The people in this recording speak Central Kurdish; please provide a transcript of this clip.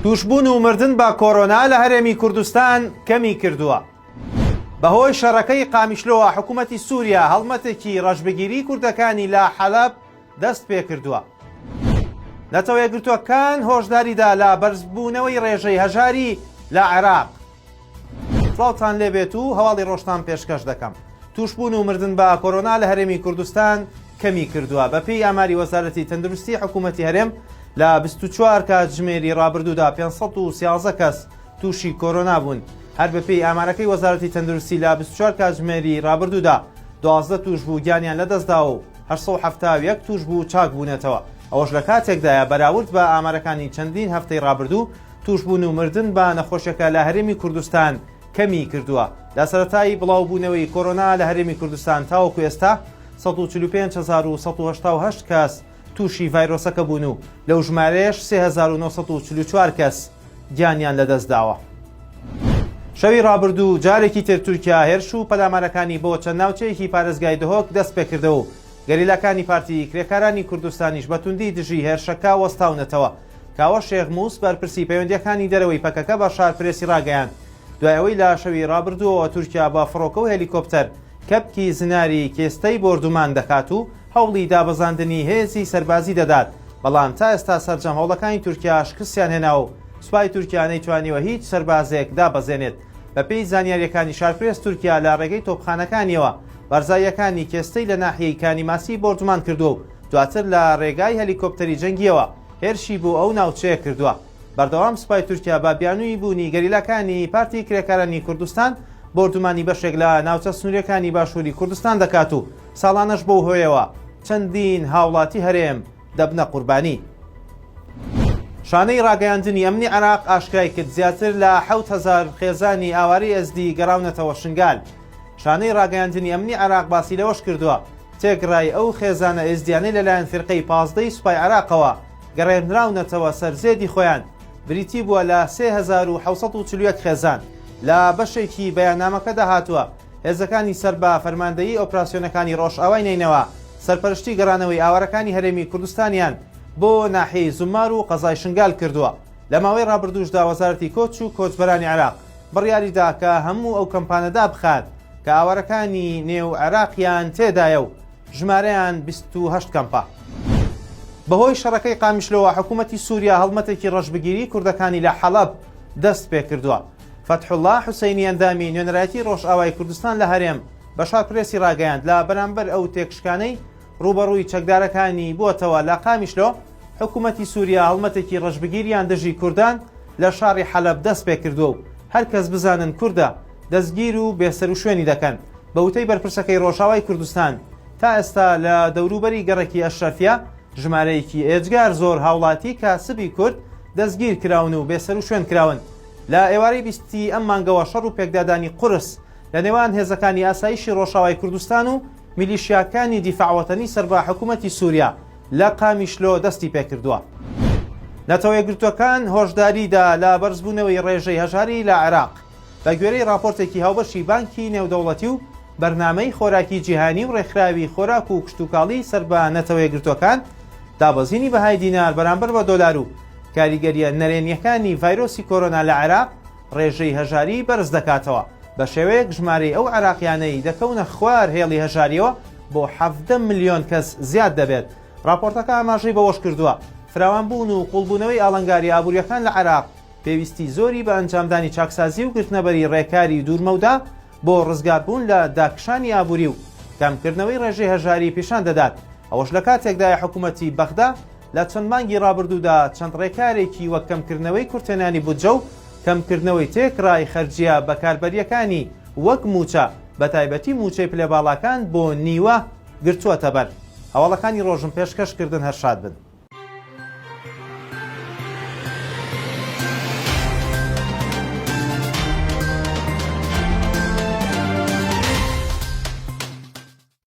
تووشبوون و مردن بە کۆرۆنا لە هەرێمی کوردستان کەمی کردووە. بەهۆی شەڕەکەی قامیشلۆوە حکوومەتی سووریا هەڵمەتێکی ڕەشبگیری کوردەکانی لە حەلەب دەست پێکردووە. نەتەوە یەکگرتووەکان هۆشداریدا لە بەرزبوونەوەی ڕێژەی هەژاری لە عێراق. سڵاوتان لێبێت و هەواڵی ڕۆژتان پێشکەش دەکەم. تووشبوون و مردن بە کۆرۆنا لە هەرێمی کوردستان کەمی کردووە. بەپێی ئاماری وەزارەتی تەندروستی حکوومەتی هەرێم لە 24 کاتژمێری ڕابردوودا 513 کەس تووشی کۆرۆنا بوون. هەر بەپێی ئامارەکەی وەزارەتی تەندروستی لە 24 کاتژمێری ڕابردوودا 12 تووشبوو گیانیان لەدەستداوە و 871 تووشبوو چاک بوونەتەوە. ئەوەش لە کاتێکدایە بەراورد بە ئامارەکانی چەندین هەفتەی ڕابردوو تووشبوون و مردن بە نەخۆشیەکە لە هەرێمی کوردستان کەمی کردووە. لە سەرەتای بڵاوبوونەوەی کۆرۆنا لە هەرێمی کوردستان تاوەکو ئێستا 145188 کەس تووشی ڤایرۆسەکە بوون و لەو ژمارەیەش 3944 کەس گیانیان لەدەستداوە. شەوی ڕابردوو جارێکی تر تورکیا هێرش و پەلامارەکانی بۆ چەند ناوچەیەکی پارێزگای دهۆک دەستپێکردەوە و گەریلاکانی پارتی کرێکارانی کوردستانیش بە توندی دژی هێرشەکە وەستاونەتەوە. کاوە شێخ موس بەرپرسی پەیوەندییەکانی دەرەوەی پەکەکە بە شار پرێسی ڕاگەیاند، دوای ئەوەی لە شەوی ڕابردووەوە تورکیا بە فڕۆکە و هێلیکۆپتەر کەپکی زناری کێستەی بۆردومان دەکات و هەوڵی دابەزاندنی هێزی سەربازی دەدات، بەڵام تا ئێستا سەرجەم هەوڵەکانی تورکیا شکستیان هێناوە و سوپای تورکیا نەیتوانیوە هیچ سەربازێک دابەزێنێت. بەپێی زانیارییەکانی شارپرێس تورکیا لە ڕێگەی تۆپخانەکانیەوە بەرزاییەکانی کێستەی لە ناحیەی کانی ماسی بۆردومان کردووە و دواتر لە ڕێگای هەلیکۆپتەری جەنگییەوە هێرشی بۆ ئەو ناوچەیە کردووە. بەردەوام سوپای تورکیا بە بیانووی بوونی گەریلاکانی پارتی کرێکارانی کوردستان بۆردومانی بەشێک لە ناوچە سنوورییەکانی باشووری کوردستان دەکات و ساڵانەش بەو هۆیەوە چەندین هاوڵاتی هەرێم دەبنە قوربانی. شانەی ڕاگەیاندنی ئەمنی عێراق ئاشکرای کرد، زیاتر لە 7000 خێزانی ئاوارەی ئێزدی گەڕاونەتەوە شنگال. شانەی ڕاگەیاندنی ئەمنی عێراق باسی لەوەش کردووە، تێکڕای ئەو خێزانە ئێزدیانەی لەلایەن فیرقەی پازدەی سوپای عێراقەوە گەڕێنراونەتەوە سەر زێدی خۆیان بریتی بووە لە 3741 خێزان. لە بەشێکی بەیاننامەکەدا هاتووە، هێزەکانی سەر بە فەرماندەیی ئۆپراسیۆنەکانی ڕۆژئاوای نەینەوا سەرپەرشتی گەڕانەوەی ئاوارەکانی هەرێمی کوردستانیان بۆ ناحیەی زوممار و قەزای شنگال کردووە. لە ماوەی ڕابردووشدا وەزارەتی کۆچ و کۆچبەرانی عێراق بڕیاری دا کە هەموو ئەو کەمپانە دابخات کە ئاوارەکانی نێو عێراقیان تێدایە و ژمارەیان 28 کەمپە. بەهۆی شەڕەکەی قامیشلۆوە حکوومەتی سووریا هەڵمەتێکی ڕەشبگیری کوردەکانی لە حەڵەب دەست پێکردووە. فەتحوڵا حوسەینی ئەندامی نوێنەرایەتی ڕۆژئاوای کوردستان لە هەرێم بە شارپرێسی ڕاگەیاند لە بەرامبەر ئەو تێکشکانەی ڕووبەڕووی چەکدارەکانی بووەتەوە لە قامیشلۆ، حکوومەتی سووریا هەڵمەتێکی ڕەشبگیریان دژی کوردان لە شاڕی حەلەب دەست پێکردووە و هەر کەس بزانن کوردە دەستگیر و بێسەروشوێنی دەکەن. بە وتەی بەرپرسەکەی ڕۆژاوای کوردستان، تا ئێستا لە دەوروبەری گەڕەکی ئەشرەفیە ژمارەیەکی ئێجگار زۆر هاوڵاتی کاسبی کورد دەستگیر کراون و بێسەروشوێن کراون. لە ئێوارەی 20 ی ئەم مانگەوە شەڕ و پێکدادانی قورس لە نێوان هێزەکانی ئاسایشی ڕۆژاوای کوردستان و میلیشیاکانی دیفاع وەتەنی سەر بە حکوومەتی سووریا لە قامیشلۆ دەستی پێکردووە. نەتەوە یەکگرتووەکان هۆشداری دا لە بەرزبوونەوەی ڕێژەی هەژاری لە عێراق. بە گوێرەی ڕاپۆرتێکی هاوبەشی بانکی نێودەوڵەتی و بەرنامەی خۆراکی جیهانی و ڕێکخراوی خۆراک و کشتوکاڵی سەر بە نەتەوە یەکگرتووەکان، دابەزینی بەهای دینار بەرامبەر بە دۆلار و کاریگەرییە نەرێنییەکانی ڤایرۆسی کۆرۆنا لە عێراق ڕێژەی هەژاری بەرز دەکاتەوە، بە شێوەیەک ژمارەی ئەو عێراقیانەی دەکەونە خوار هێڵی هەژارییەوە بۆ 17 ملیۆن کەس زیاد دەبێت. ڕاپۆرتەکە ئاماژەی بەوەشکردووە، فراوانبوون و قووڵبوونەوەی ئاڵنگارییە ئابوورییەکان لە عێراق پێویستی زۆری بە ئەنجامدانی چاکسازی و گرتنەبەری ڕێکاری دوورمەودا بۆ ڕزگاربوون لە داکشانی ئابووری و کەمکردنەوەی ڕێژەی هەژاری پیشان دەدات، ئەوەش لە کاتێکدایە حکوومەتی بەغدا لە چەند مانگی ڕابردوودا چەند ڕێکارێکی وەک کەمکردنەوەی کورتهێنانی بودجە و کەمکردنەوەی تێکڕای خەرجییە بەکاربەرییەکانی وەک مووچە، بەتایبەتی مووچەی پلە باڵاکان بۆ نیوە گرتووەتەبەر. هەواڵەکانی ڕۆژم پێشکەش کردن هەر شاد بن.